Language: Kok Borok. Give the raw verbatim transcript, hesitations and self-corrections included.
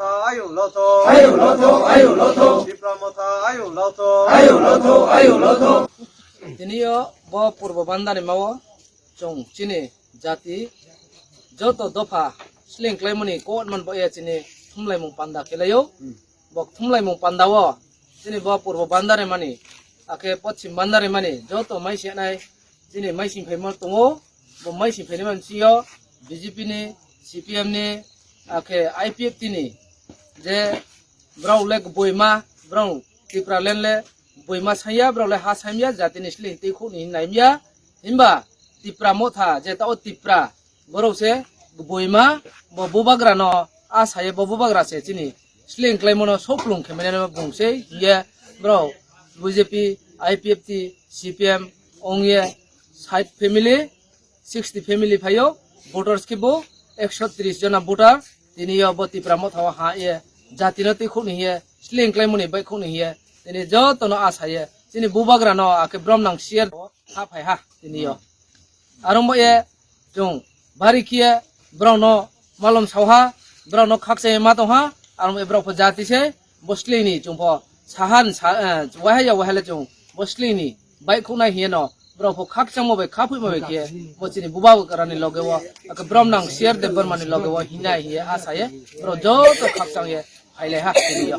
Ayung lotho. Ayung lotho, ayung lotho. Tipra Motha, ayung lotho. Ayung lotho, ayung lotho. Tini o bo Purbo Bandari mao chwng chini jati joto dopha sling klaimani kok man bo ya chini thumlaimung panda kelaio. Bo thumlaimung panda o chini bo Purbo Bandari mani, akhe Pochim Bandari mani joto mai se nai chini mai sing phaima tongo. Bo mai sing phaima sio B J P ni, C P M ni, akhe I P F T ni je brao le boima, brao Tipra len le boima sanya, brao le ha sanya, jatini sling tei khokni naimya, himba Tipra Motha je ta o Tipra borok se boima, bo bubagra no a saye, bo bubagra se chini sling klaimano soplung khe mene bung se ye brao B J P, I P F T, C P M ong ye sait family, sixty family phaio, voters khe bo ekso tris jona voter, tini yo bo Tipra Motha o ha ye, jati no twi khokni ye, sling klaimani bai khokni ye, tini joto no a saye, chini bubagra no akhe brom nang share ha phai ha tini yo. Arong bo ye chwng bari khe brao no malom sao ha, brao no khakchangma tong ha, arong bo ye brao pho jati se bo sling ni chwng pho sahan sa, eh, wahai ya wahai le chwng bo sling ni bai khoknai hiye no, brao pho khakchangma bai khaphuima bai khe bo chini bubagra ni loge o, akhe brom nang share de bormani loge o hinai hiye a saye, brao joto khakchang ye phailai ha tini yo.